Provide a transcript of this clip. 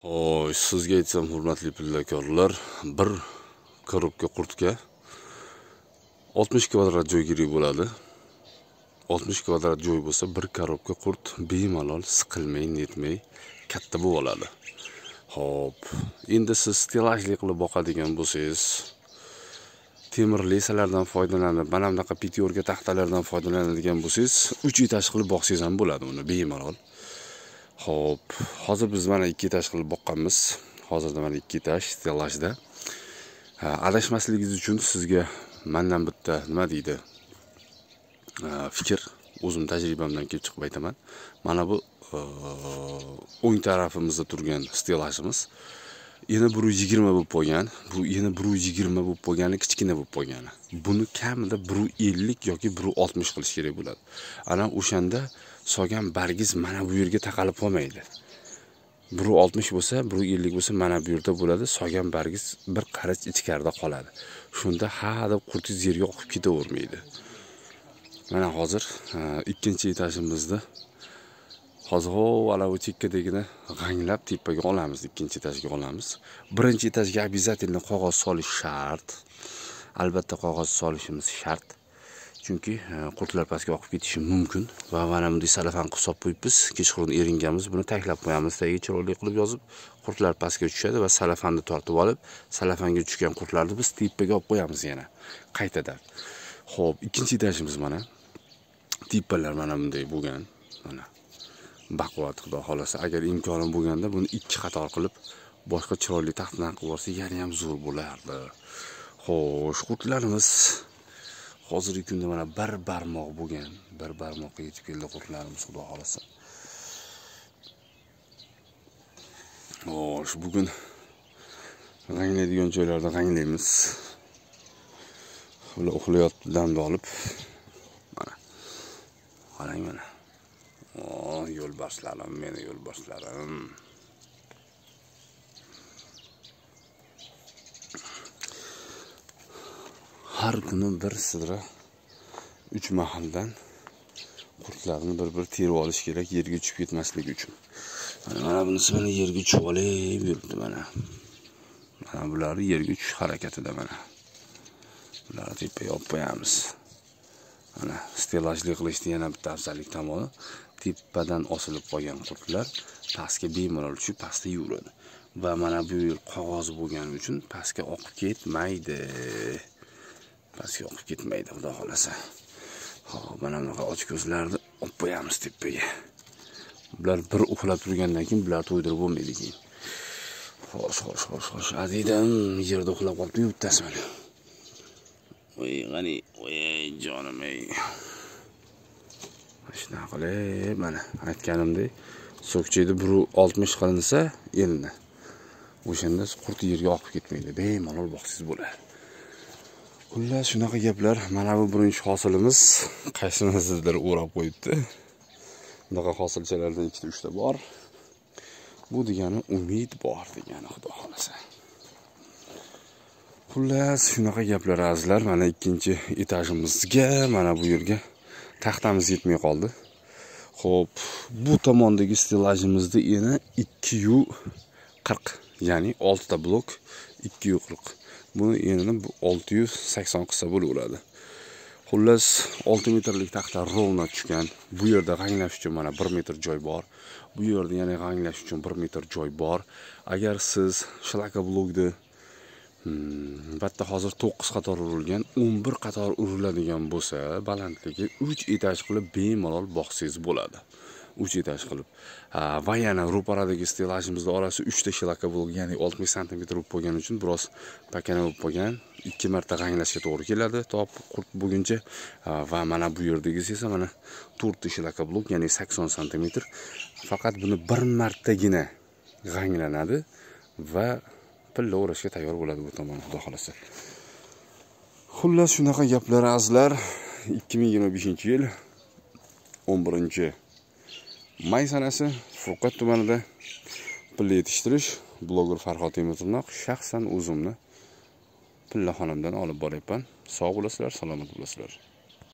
Xo'sh, sizga aytsam, hurmatli pillakorlar, bir korobka qurtga 60 kvadrat joy kerak bo'ladi. 60 kvadrat joy bo'lsa, bir korobka qurt bemalol siqilmay, netmay katta bo'lib oladi. Xo'p, endi siz stelajli qilib boqadigan bo'lsangiz, temir lesalardan foydalanib, mana bunaqa pityorka taxtalardan foydalanadigan bo'lsangiz, 3 etaj qilib boqsangiz ham bo'ladi uni bemalol. Xo'p, hozir biz mana 2 etaj qilib boqqanmiz. Hozirda mana 2 etaj stelajda. Adashmasligingiz uchun sizga mendan bitta nima deydi? Fikr, o'zim tajribamdan kelib chiqib aytaman. Mana bu o'ng tarafimizda turgan stelajimiz yana 1.20 bo'lib qolgan. Bu yana 1.20 bo'lib qolgani, kichkina bo'lib qolgani. Buni kamida 1.50 yoki 1.60 qilish kerak bo'ladi. Ana o'shanda solgan bargiz mana bu yerga taqalib qolmaydi. 1.60 bo'lsa, 1.50 bo'lsa mana bu yerda bo'ladi. Solgan bargiz bir qarich ichkarida qoladi. Shunda ha deb qurtingiz yerga oqib ketavermaydi. Mana hozir ikkinchi etajimizda hozir ana bu chekkadagini g'anglab tepaga olamiz, ikkinchi etajga olamiz. Birinchi etajga обязательно qog'oz solish shart. Albatta qog'oz solishimiz shart. Chunki qurtlar pastga oqib ketishi mumkin. Va mana bunday salafan qilib solib qo'yibmiz. Kechqurun eringanmiz, buni taklab qo'yamiz, tagiga chiroyli qilib yozib, qurtlar pastga tushadi va salafanni tortib olib, salafanga tushgan qurtlarni biz tepaga olib qo'yamiz yana qaytadan. Xo'p, ikkinchi etajimiz mana. Tepalar mana bunday bo'lgan. Mana baquvvat, xudo xolasa, agar imkonim bo'lganda buni 2 qator qilib boshqa chiroyli taxtadan qilib olsa yana ham zo'r bo'lardi. Xo'sh, qurtlarimiz hozirgi kunda mana bir barmoq bo'lgan, bir barmoqqa yetib keldi qurtlarimiz, xudo xolasa. Xo'sh, bugun g'anglaydigan joylarda g'anglaymiz. Ular uxlayotdi damni olib. Mana. Qarang mana. Oh, yo'lbarslarim, meni yo'lbarslarim. Har kuni bir sidra 3 mahaldan qurtlarni bir-bir terib olish kerak, yerga tushib ketmasligi uchun. Mana bunisi mana yerga tushib olib yuribdi mana. Mana bular yerga tushish harakatida mana. Bularni tepaga olib qo'yamiz. Mana stelajli qilishni yana bitta afzallik tomoni, tepadan osilib qolgan qurtlar pastga bemalol tushib pastda yuradi. Va mana bu yer qog'oz bo'lgani uchun pastga oqib ketmaydi. Pastga oqib ketmaydi, xudo xolasa. Xo'p, mana bunaqa och ko'zlarni olib qo'yamiz tepaga. Bular bir uxlab turgandan keyin bular to'ydirib bo'lmaydi keyin. Xo'sh, xo'sh, xo'sh, xo'sh. Azizim, yerda uxlab qolibdi bittasi mana. Voy, qani, voy jonim ey. Shunaqa qilib, mana aytganimdek, so'kchaydi 1.60 qilinsa elni. O'shanda qurt yerga oqib ketmaydi. Bemalol boqsangiz bo'ladi. Xullas, shunaqa gaplar. Mana bu birinchi hosilimiz. Qaysinisidir o'rab qo'yibdi. Bunaqa hosilchalardan 2 ta 3 ta bor. Bu degani umid bor degani, xudo xolasa. Xullas, shunaqa gaplar azizlar. Mana ikkinchi etajimizga, mana bu yerga taxtamiz yetmay qoldi. Xo'p, bu tomondagi stelajimizda eni 240, ya'ni 6 ta blok 240. Buni enini 680 qilsa bo'laveradi. Xullas, 6 metrlik taxta rovno tushgan. Bu yerda g'anglash uchun mana 1 metr joy bor. Bu yerda yana g'anglash uchun 1 metr joy bor. Agar siz shlaka blokni bitta hozir 9 qator urilgan, 11 qator uriladigan bo'lsa, balandligi 3 etaj qilib bemalol boqsangiz bo'ladi. 3 etaj qilib. Va yana ro'paradagi stelajimizda orasi 3 ta shlaka blok, ya'ni 60 sm bo'lib qolgani uchun biroz pakana bo'lib qolgan. 2 marta g'anglashga to'g'ri keladi top qurt bo'lguncha. Va mana bu yerdagisi esa mana 4 ta shlaka blok, ya'ni 80 sm. Faqat buni bir martagina g'anglanadi va pilla o'rashga tayyor bo'ladi bu tomon, xudo xolasa. Xullas, shunaqa gaplar azizlar. 2025-yil 11 may sanasi Furqat tumanida pilla yetishtirish, bloger Farhod Temirtirnoq shaxsan o'zimni pillaxonamdan olib boryapman. Sog' bo'lasizlar, salomat bo'lasizlar.